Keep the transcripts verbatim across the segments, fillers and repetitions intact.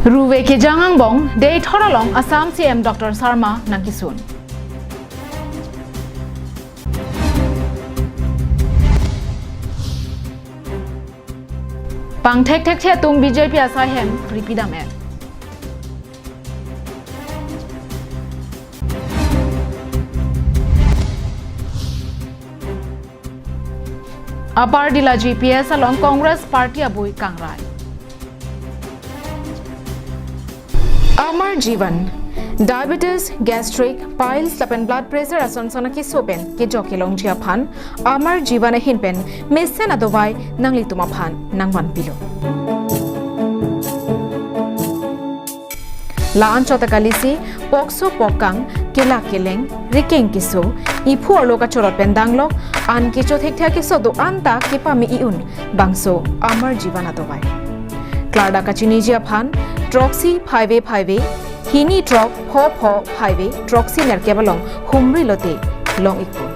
Ruve kejang angbong, Deithor along Assam C M Doctor Sarma nangkesun. Pangthek thekthe atum B J P asai hem ripidam-et. Upper Dilaji P S along Congress Party abui kangrai. Amar Jeevan, diabetes, gastric, piles lapen blood pressure ason son akeso pen kejok kelongji aphan Amar Jeevan ahin pen mesen adovai nanglitum aphan nangvanpilo. La-an chot akalisi, pokso pokkang, kelak keleng, rikeng keso, iphu arlo kachorot pen danglok, an kecho thekthe akeso do-an ta kepame-i un, bangso Amar Jeevan adovai. Klardak kachiniji aphan, throksi phaive phaive, hini throk pho pho phaive, throksi nerkep along humri lote long-ikpo.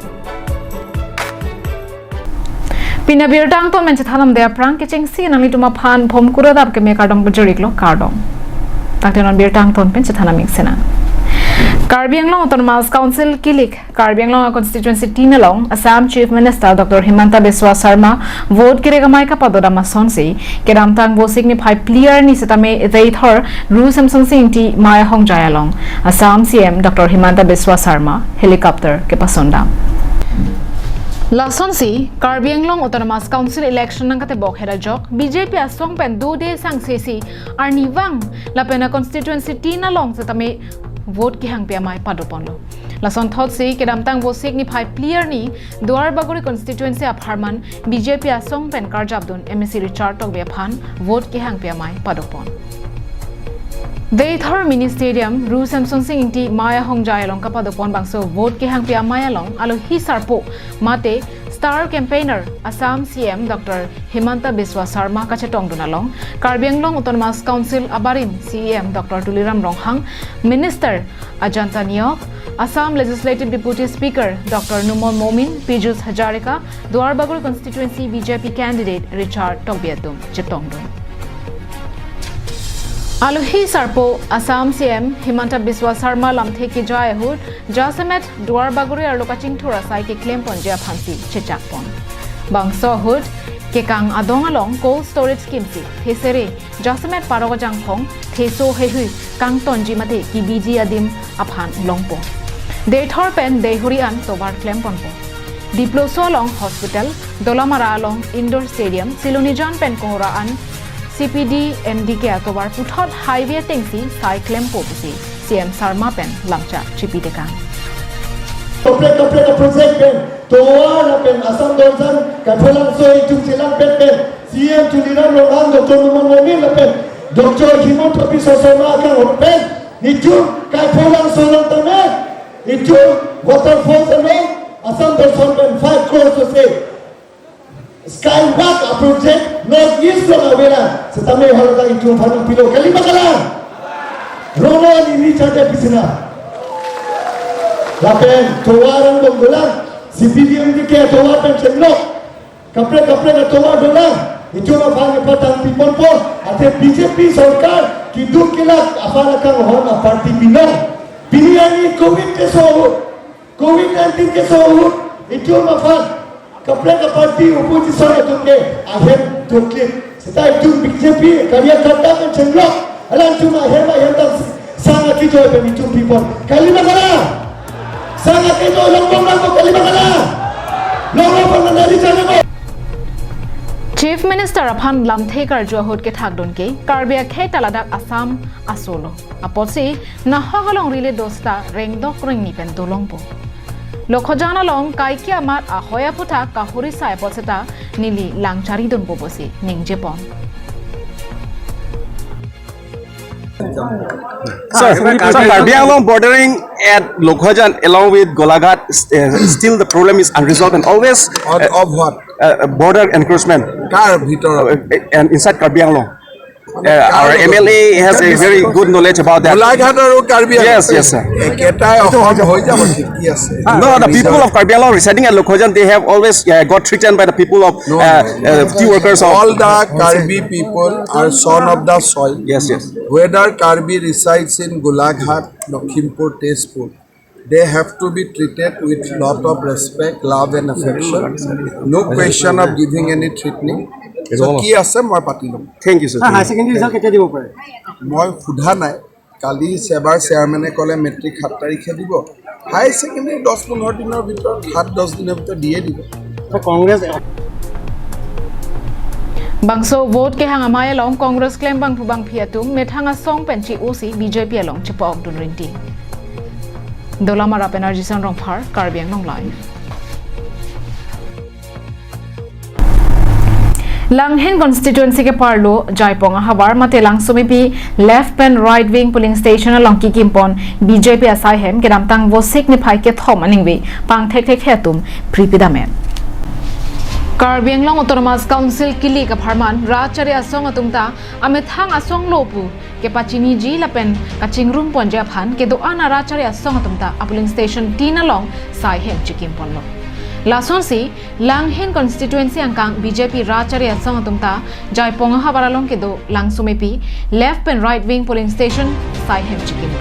Pini abirta angton pen chethan damde aphrang kechengsi nanglitum aphan Bhomkuru adap keme kardom pajir-iklo, kardom. Tangte non birta angton pen chethan damik sena. Karbi Anglong Autonomous Council kilik Karbi Anglong constituency tin along Assam Chief Minister Doctor Himanta Biswa Sarma vote kerek amei kapadodam asonsi kedamtang Vosik niphai phli arni setame Deithor Ru Semsonsing Ingti Maya Hongjai along Assam C M Doctor Himanta Biswa Sarma helicopter kepasondam. Lasonsi Karbi Anglong Autonomous Council election nangkatebok hera jok B J P asong pen dode sangsesi arnivang lapen a constituency tin along setame vote kehangpi amei padoponlo. Lason thotsi kedamtang Vosik niphai phli arni Duar Bagori constituency apharman B J P asong pen karjapdun M A C Richard Tokbi aphan vote kehangpi amei padopon. Deithor Mini Stadium, Ru Semsonsing Ingti Maya Hongjai along kapadopon bangso vote kehangpi amei along alohi sarpo mate star campaigner Assam C M Doctor Himanta Biswa Sarma kachetongdun along Karbi Anglong Autonomous Council abarim C E M Doctor Tuliram Ronghang, Minister Ajanta Neok, Assam Legislative Deputy Speaker Doctor Numal Momin, Pijush Hazarika, Duar Bagori constituency B J P candidate Richard Tokbi atum chetongdun. Alohi sarpo Assam C M Himanta Biswa Sarma lamthe kejai ahut jasemet Duar Bagori arlo kachingthur asai keklemponji aphansi chechakpon. Bangso ahut kekang adong along cold storage scheme si thesere jasemet parok ajangphong theso heihui kangtonji mate kebiji adim aphan longpo. Deithor pen Deihori an tovar klemponpo. Diploso along hospital, Dolamara along indoor stadium, Silonijan pen Kohora an C P D M D K atovar puthot highway atengsi sai klempo pusi C M Sarma pen lamchak chipitekang. Kaprek kaprek a project pen tovar lapen Assam Dorsan Kaipholangso itum chelangpet pen C M Tuliram Ronghang, Doctor Numal Momin lapen Doctor Himanta Biswa Sarma akang pen itum Kaipholangso along tame itum waterfalls along Assam Dorsan pen five crores ase. Skywalk a project North East along avela setame halata itum aphan pilo, kali ma kalang? Ronglo, neli chate pisina. Lapen tovar angbong dolang, C P D M D K tovar pen chenglok. Kaprek kaprek atovar dolang. Itum aphan nepatang piponpo. Athe B J P sorkar keduk kelak aphan akanghon a party binong. Pini arni covid keso ahut, covid nineteen keso ahut, itum aphan kaprek a party opposition atum ke ahem doklit. Seta itum B J P karyakarta pen chenglok, alangtum ahem ahem dam sang akejoi pen itum pipon. Kali ma kalang? Sang akejoi longbom nangpo, kali ma kalang? Longbom nang nari chana ko. Chief Minister aphan lamthe karju ahut kethakdun ke Karbi akhei ta ladak Assam aso lo. Apotsi nahok alongri le dosta rengdok rengni pen dolongpo. Lokhojan along kaike amat ahoi aphuthak kahori sai apot seta neli lang charidunpo pusi ningjepon. Sir, sir, Karbi Anglong bordering at Lokhojan along with Golaghat, uh, still the problem is unresolved and always, Of, uh, of what? Uh, border encroachment. Car bhitor. Uh, and inside Karbi Anglong. Uh, our M L A has a very good knowledge about that. Golaghat আৰু কাৰ্বি Anglong. Yes, yes, sir. একেটাই অসম হৈ যাব, ঠিকেই আছে। No, the people of Karbi Anglong residing at Lokhojan, they have always uh, got threatened by the people of No, uh, no. Uh, tea workers of All the Karbi people are son of the soil. Yes, yes. Whether Karbi resides in Golaghat, Lakhimpur, Tezpur, they have to be treated with lot of respect, love and affection. No question of giving any threatening. So কি আছে মই পাতি ল'ম। Thank you, sir. Sir, higher secondary result কেতিয়া দিব পাৰে? মই সোধা নাই। কালি ছেবাৰ চেয়াৰমেনে ক'লে মেট্ৰিক সাত তাৰিখে দিব। হায়াৰ ছেকেণ্ডেৰী দহ পোন্ধৰ দিনৰ ভিতৰত, সাত দহ দিনৰ ভিতৰত দিয়ে দিব। ছাৰ, Congress Bangso vote kehang amei along Congress klembangphu bangphi atum methang asong pen chi-o si B J P along chepa-ok dun rinti. Dolamara pen R J Son Rongphar, Karbi Anglong Live. Langhin constituency ke-arlo Jaipong ahavar mate Langsomepi left pen right wing polling station along kekimpon B J P asaihem kedamtang Vosik niphai kethom aningve pangthekthekthe atum pri pidam-et. Karbi Anglong Autonomous Council kilik apharman rachari asong atum ta amethang asong lo pu kepachiniji lapen kachingrum ponji aphan kedo-an arachari asong atum ta apolling station tin along saihem chekimponlo. Lasonsi Langhin constituency angkang B J P rachari asong atum ta Jaipong ahavar along kedo Langsomepi left pen right wing polling station saihem chekim.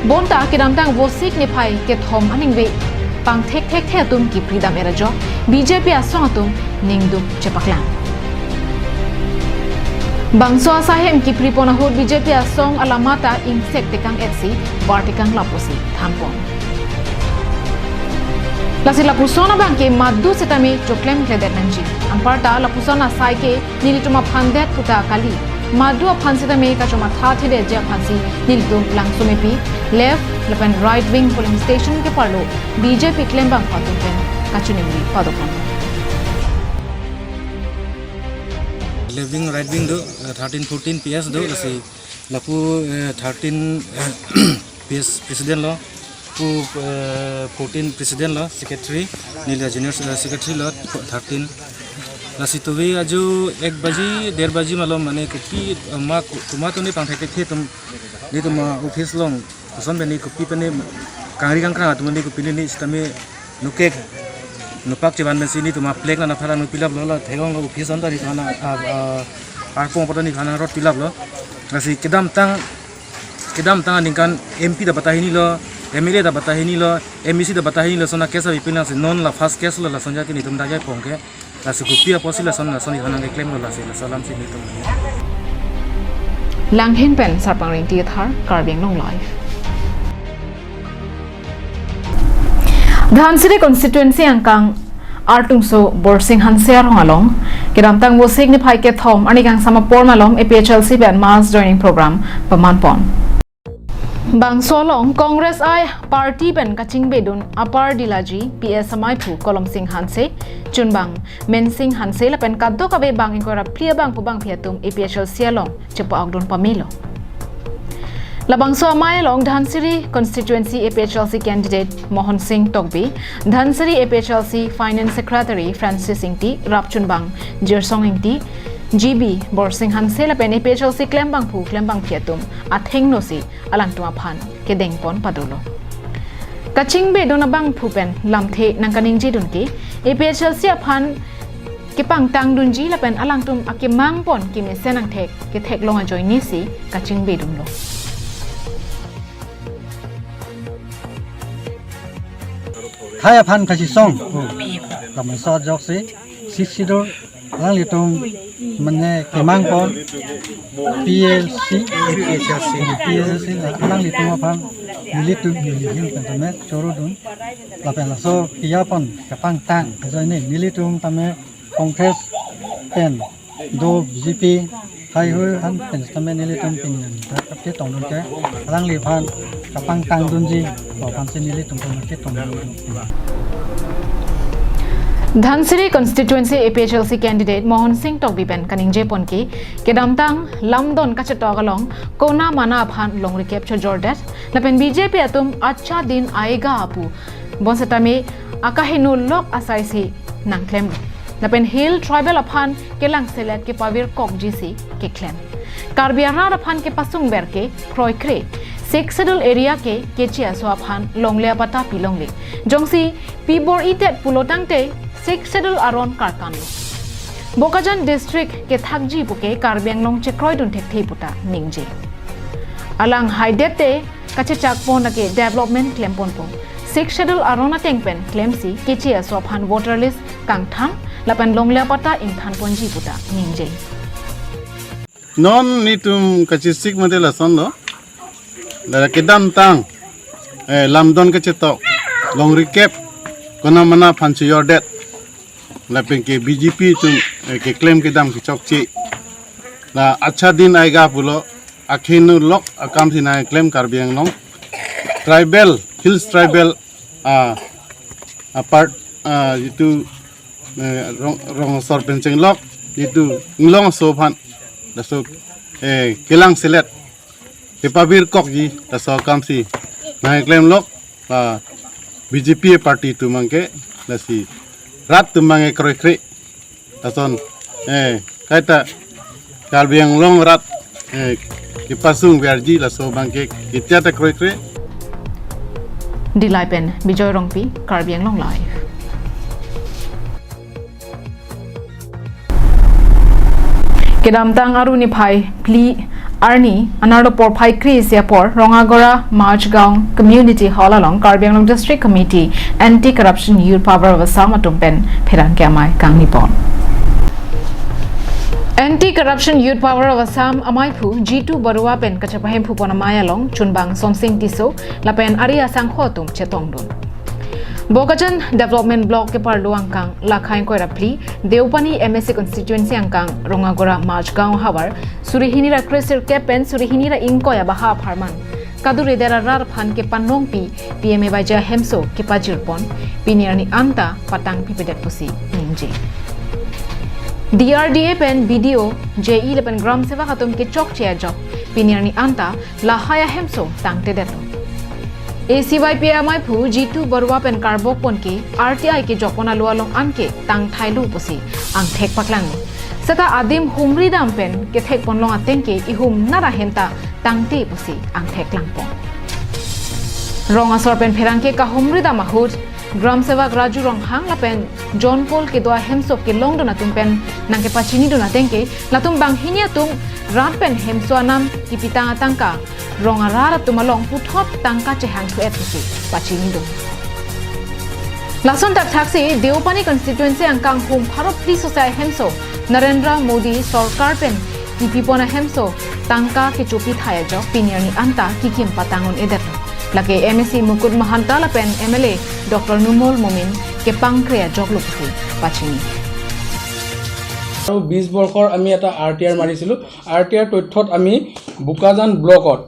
Bonta kedamtang Vosik niphai kethom aningve pangthekthekthe atum kipri dam-et ajok B J P asong atum ningduk chepaklang. Bangso asaihem kipri pon ahut B J P asong alamata ingsek tekang-et si var tekang lapusi thanpon. Lasi lapuson abang ke madu setame choklemkledet nangji. Anparta lapuson asai ke nelitum aphan det puta kali. Madu aphan setame kachomatha thedetji aphansi nelitum Langsomepi left lapen right wing polling station ke-arlo B J P klembangphu atum pen kachiningri padopon. Left wing, right wing do, eh, thirteen, fourteen P S do, lasi lapu, eh, thirteen, eh, P S president lo, pu, eh, fourteen president lo, secretary, neli junior, eh, secretary lo, thirteen. Lasi tuvi aju ek baji, der baji malom mane kopi, eh, ma, ku-, komat tuni pangthekthekthe atum, nelitum, ah, office along, koson pen ne kopi pen ne kangri kangkrang atum ne kopi ne setame nukek nupak chevan pensi nelitum a-flag nangpharang nangpilaplo, la theklonglo office anta nelitum aphan, ah, ah, arpong poto nelitum aphan rot pilaplo. Lasi kedamtang, kedamtang aningkan M P ta batahinilo, M L A ta batahinilo, M A C ta batahinilo, lason a-case abipin lasi non la first case lo lason jati nelitum dak Jaipong ke. Lasi kopi apotsi lason, lason nelitum nangkeklemlo lasi, laso alamsi nelitum. Langhin pen Sarpang Ringti Thar, Karbi Anglong Live. Dhansiri constituency angkang Artungso Borsing Hanse arong along kedamtang Vosik niphai kethom arni kangsam apor malom A P H L C pen mass joining program pamanpon. Bangso along Congress I party pen kachingbedun apar dilaji P S amaiphu Kolom Sing Hanse, chunbang Mensing Hanse lapen kadokave bang ingkoi ra phli abangphu bangphi atum A P H L C along chepa-ok dun pamelo. Labangso amei along Dhansiri constituency A P H L C candidate Mohon Sing Tokbi, Dhansiri A P H L C Finance Secretary Francis Ingti, rapchunbang Jirsong Ingti, G B Borsing Hanse lapen A P H L C klembangphu klembangphi atum athengno si alangtum aphan kedengpon padolo. Kachingbedun abangphu pen lamthe nangkaningjedun ke A P H L C aphan kepangtangdunji lapen alangtum akemang pon kemesen angthek ketheklong ajoine si kachingbedunlo. Hai aphan kachisong, oh, kameso ajoksi, sixth schedule alanglitum mane kemang pon P L C, P L C, alanglitum aphan nelitum nelihin pen tame chorodun lapen laso pia pon kepangtang ajoine nelitum tame Congress pen do B J P haihui aphan pen tame nelitum pini kapte tongdun ke alangliphan kepangtangdunji aphansi nelitum pen ke tongdun. Dhansiri constituency A P H L C candidate Mohon Sing Tokbi pen kaningje pon ke kedamtang lamdon kachetok along kona mana aphan longri kep chojordet lapen B J P atum acha din aega apu bonsetame akaheno lok asaisi nangklem lapen Hill Tribal aphan kelangselet kepavirkokji si keklem. Karbi arat aphan kepasung ber ke kroikre. Sixth Schedule area ke keche aso aphan longle apatta pilongle. Jongsi pibor-itet pulo tangte Sixth Schedule aron karkanlo. Bokajan district kethakji puke Karbi Anglong chekroidun thekthe puta ningje. Alang haidet te kachechakpon lake development klemponpo. Sixth Schedule aron ateng pen klemsi keche aso aphan voter list kangthan lapen longle apatta ingthanponji puta ningje. Non netum kachesik mate lasonlo. Lake kedamtang, eh, lamdon kachetok, longri kep, konamana aphan chojordet. Lapen ke B J P atum, eh, keklem kedam kechokche. La accha din aega pulo, akhenu lok akam si nangklem Karbi Anglong. Tribal, Hills Tribal, ah, apart, ah, itu, eh, rong, rong asor pen chenglok, itu inglong aso aphan, laso, eh, kelang selet, kepabirkokji, laso akam si nangklemlok, ah, B J P party atum abangke, lasi rat atum abangke kroikre. Lason, eh, kaita Karbi Anglong rat, eh, kepasung verji laso abangke ketia ta kroikre. Dillai pen Bijoy Rongpi, Karbi Anglong Live. Kedamtang Aru niphai phli arni anarlo porphai kre-isi apor Rongagora March Gaon Community Hall along Karbi Anglong District Committee Anti Corruption Youth Power of Assam atum pen pherangke amei kangnipon. Anti Corruption Youth Power of Assam amaiphu Jitu Barua pen kachepahemphu pon amei along chunbang Somsing Tisso lapen ari asangho atum chetongdun. Bokajan Development Block keparlo angkang lakhai ingkoi ra phli, Deopani M A C constituency angkang Rongagora March Gaon havar suri hini ra kre-sirkep pen suri hini ra ingkoi abaha apharman kadure dera rat aphan kepanongpi P M A Y G ahemso kepajirpon pini arni anta patangpipedet pusi ningje. D R D A pen B D O, J E lapen Gram Sevak atum kechokche ajok pini arni anta lahai ahemso tangtedetlo. A C Y P amaiphu Jitu Barua pen karbokpon ke R T I kejokpon alo along anke tangthailo pusi angthek paklanglo. Seta adim humri dam pen kethekponlong ateng ke ihum nara henta tangte pusi angthek langpon. Rong asor pen pherangke kahumri dam ahut Gram Sevak Raju Ronghang lapen John Paul kedo ahemso kelongdun atum pen nangkepachinidun ateng ke latum banghini atum rat pen hemso anam kipitang atangka rong arat atum along puthot tangka chehangthu-et pusi pachinidun. Lason thakthaksi Deopani constituency angkang hum pharo phli sosai ahemso Narendra Modi sorkar pen kipipon ahemso tangka kechopi thai ajok pini arni anta kikim patang un-edetlo. Lake M A C Mukut Mahanta lapen M L A Doctor Numal Momin kepangkre ajoklo pusi pachini. আৰু বিশ বৰ্ষৰ আমি এটা আৰ টি আৰ মাৰিছিলোঁ। আৰ টি আৰ তথ্যত আমি বোকাজান ব্লকত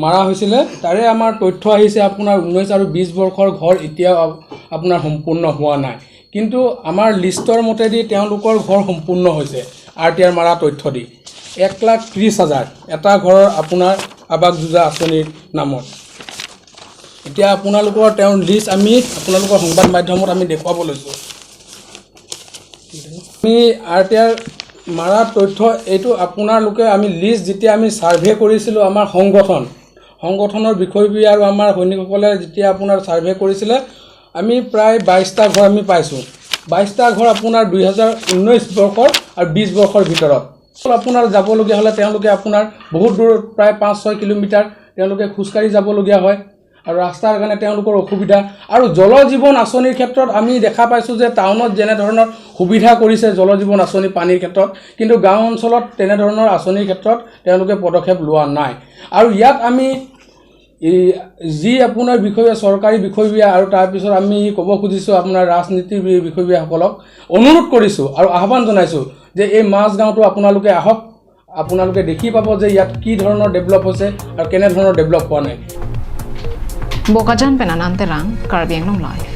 মাৰা হৈছিলে। তাৰে আমাৰ তথ্য আহিছে আপোনাৰ ঊনৈছ আৰু বিশ বৰ্ষৰ ঘৰ এতিয়াও আপ-, আপোনাৰ সম্পূৰ্ণ হোৱা নাই। কিন্তু আমাৰ লিষ্টৰ মতেদি তেওঁলোকৰ ঘৰ সম্পূৰ্ণ হৈছে আৰ টি আৰ মাৰা তথ্য দি। এক লাখ ত্ৰিছ হাজাৰ এটা ঘৰৰ আপোনাৰ আৱাস যোজনা আঁচনিৰ নামত। এতিয়া আপোনালোকৰ তেওঁৰ লিষ্ট আমি আপোনালোকৰ সংবাদ মাধ্যমত আমি দেখুৱাব লৈছোঁ। আমি আৰ টি আৰ মাৰা তথ্য এইটো আপোনালোকে আমি লিষ্ট যেতিয়া আমি ছাৰ্ভে কৰিছিলোঁ আমাৰ সংগঠন, সংগঠনৰ বিষয়ববীয়া আৰু আমাৰ সৈনিকসকলে যেতিয়া আপোনাৰ ছাৰ্ভে কৰিছিলে, আমি প্ৰায় বাইছটা ঘৰ আমি পাইছোঁ। বাইছটা ঘৰ আপোনাৰ দুই হাজাৰ ঊনৈছ বৰ্ষৰ আৰু বিশ বৰ্ষৰ ভিতৰত। আপোনাৰ যাবলগীয়া হ'লে তেওঁলোকে আপোনাৰ বহুত দূৰ, প্ৰায় পাঁচ ছয় কিলোমিটাৰ তেওঁলোকে খোজকাঢ়ি যাবলগীয়া হয় আৰু ৰাস্তাৰ কাৰণে তেওঁলোকৰ অসুবিধা। আৰু জল জীৱন আঁচনিৰ ক্ষেত্ৰত আমি দেখা পাইছোঁ যে টাউনত যেনেধৰণৰ সুবিধা কৰিছে জল জীৱন আঁচনি পানীৰ ক্ষেত্ৰত, কিন্তু গাঁও অঞ্চলত তেনেধৰণৰ আঁচনিৰ ক্ষেত্ৰত তেওঁলোকে পদক্ষেপ লোৱা নাই। আৰু ইয়াত আমি এই যি আপোনাৰ বিষয়ে, চৰকাৰী বিষয়ববীয়া আৰু তাৰপিছত আমি ক'ব খুজিছোঁ আপোনাৰ ৰাজনীতিৰ বি-, বিষয়ববীয়াসকলক অনুৰোধ কৰিছোঁ আৰু আহ্বান জনাইছোঁ যে এই মাজ গাঁওটো আপোনালোকে আহক, আপোনালোকে দেখি পাব যে ইয়াত কি ধৰণৰ ডেভেলপ হৈছে আৰু কেনেধৰণৰ ডেভেলপ হোৱা নাই। Bokajan pen Anand Terang, Karbi Anglong Live.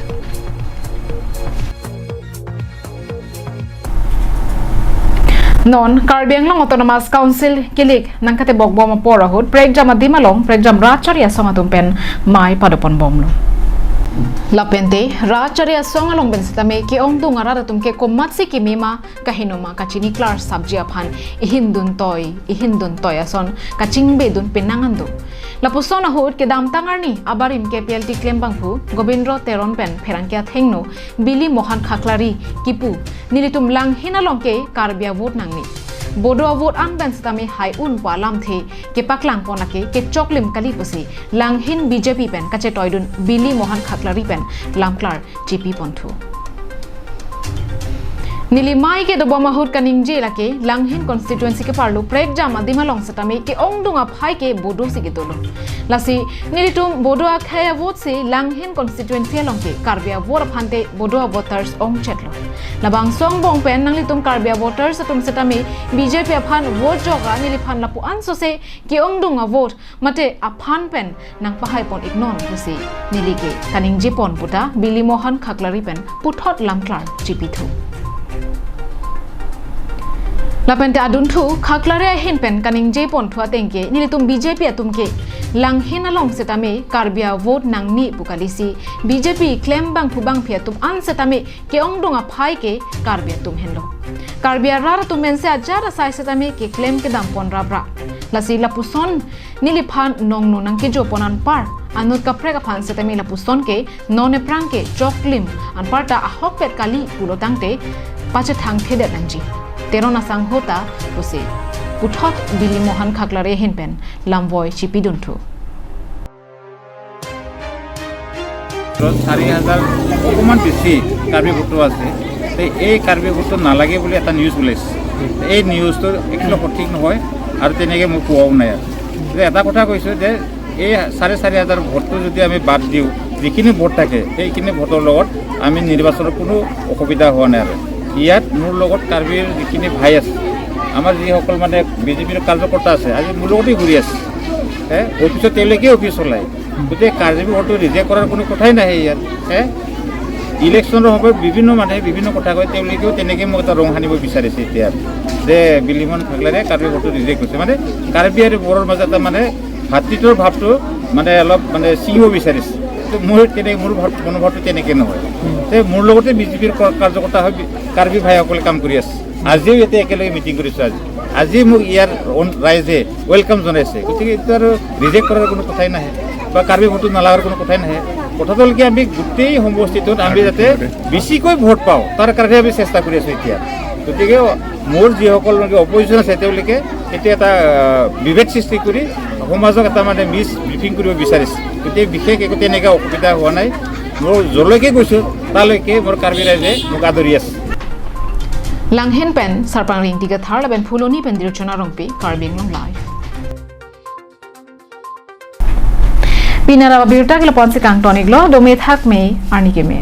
Non Karbi Anglong Autonomous Council kilik nangkatebok bom apor ahut prekjam adim along prekjam rat chari asong atum pen mei padopon bomlo. Lapente, rat chari asong along pen sitame ke-ongdung arat atum ke komatsi keme ma kaheno ma kachini klar sabji aphan ihin duntoi, ihin duntoi ason kachingbe dun penang an do. Lapuson ahut kedamtang arni abarim K P L T klembangphu Gobindro Teron pen pherangke athengno Bili Mohan Khaklari kipu nelitum Langhin along ke Karbi avote nangne. Bodo avote an pen sitame hai un pu alamthe kepaklang pon lake kechoklim kali pusi Langhin B J P pen kachetoidun Bili Mohan Khaklari pen lamklar chipi ponthu. Neli mai kedobom ahut kaningje lake Langhin constituency ke parlo prekjam adim along sitame ke-ongdung aphai ke Bodo si kedolo. Lasi nelitum Bodo akhei avote si Langhin constituency along ke Karbi avote aphante Bodo voters ongchetlo. Labangso angbong pen nanglitum Karbi voters atum sitame B J P aphan vote jok ra neliphan lapu-an sose ke-ongdung avote mate aphan pen nangpahai pon iknon pusi neli ke kaningje pon puta Bili Mohan Khaklari pen puthot lamklar chipithu. Lapente adunthu Khaklari ahin pen kaningje ponthu ateng ke nelitum B J P atum ke Langhin along sitame Karbi avote nangne pu kalisi B J P klembangphu bangphi atum an sitame ke-ongdung aphai ke Karbi atum henlo. Karbi arat atum pensi ajat asai sitame keklem kedam pon rapra. Lasi lapuson neliphan nongno nangkejo pon anpar anut kaprek aphan sitame lapuson ke non ephrang kechoklim anparta ahokpet kali pulo tangte pachethangthedet nangji. Teron asangho ta pusi puthot Bili Mohan Khaklari ahin pen lamvoi chipidunthu. তো চাৰি হাজাৰ অকণমান বেছি কাৰ্বি ভোটটো আছে। তো এই কাৰ্বি ভোটটো নালাগে বুলি এটা নিউজ ওলাইছে। এই নিউজটো একদম সঠিক নহয় আৰু তেনেকে মই কোৱাও নাই আৰু। যে এটা কথা কৈছোঁ যে এই চাৰে চাৰি হাজাৰ ভোটটো যদি আমি বাদ দিওঁ, যিখিনি ভোট থাকে সেইখিনি ভোটৰ লগত আমি নিৰ্বাচনৰ কোনো অসুবিধা হোৱা নাই আৰু। ইয়াত মোৰ লগত কাৰ্বিৰ যিখিনি ভাই আছে, আমাৰ যিসকল মানে বিজেপিৰ কাৰ্যকৰ্তা আছে, আজি মোৰ লগতেই ঘূৰি আছে। হে, অফিচত তেওঁলোকেই অফিচ চলায়। গতিকে কাৰ্বি ভোটটো ৰিজেক্ট কৰাৰ কোনো কথাই নাহে ইয়াত। হে, ইলেকশ্যনৰ সময়ত বিভিন্ন মানুহে বিভিন্ন কথা কয়, তেওঁলোকেও তেনেকে মোক এটা ৰং সানিব বিচাৰিছে এতিয়া যে বিলি মোহন খাকলাৰে কাৰ্বি ভোটটো ৰিজেক্ট কৰিছে, মানে কাৰ্বি আৰু বড়োৰ মাজত এটা মানে ভাতৃত্বৰ ভাৱটো মানে অলপ মানে ছিঙিব বিচাৰিছে। তো মোৰ তেনে মোৰ ভাৱ মনোভাৱটো তেনেকে নহয়। যে মোৰ লগতে বিজেপিৰ ক- কাৰ্যকৰ্তা হৈ বি- কাৰ্বি ভাইসকলে কাম কৰি আছে। আজিও ইয়াতে একেলগে মিটিং কৰিছোঁ। আজি আজি মোক ইয়াৰ অন- ৰাইজে ৱেলকাম জনাইছে। গতিকে এইটো আৰু ৰিজেক্ট কৰাৰ কোনো কথাই নাহে বা কাৰ্বি ভোটটো নালাগাৰ কোনো কথাই নাহে। কথাটো হ'ল কি, আমি গোটেই সমষ্টিটোত আমি যাতে বেছিকৈ ভোট পাওঁ, তাৰ কাৰণে আমি চেষ্টা কৰি আছোঁ এতিয়া। গতিকে মোৰ যিসকল নেকি অপজিশ্যন আছে, তেওঁলোকে এতিয়া এটা আহ, বিভেদ সৃষ্টি কৰি সমাজক এটা মানে মিছ ব্ৰিফিং কৰিব বিচাৰিছে। গতিকে বিশেষ একো তেনেকুৱা অসুবিধা হোৱা নাই। মোৰ য'লৈকে গৈছোঁ তালৈকে মোৰ কাৰ্বি ৰাইজে মোক আদৰি আছে। Langhin pen Sarpang Ringti Kathar lapen Phuloni pen Dirchona Rongpi, Karbi Anglong Live. Pini arni abirta ke lapu-ansi kangton-iklo, dome thakme, arni keme.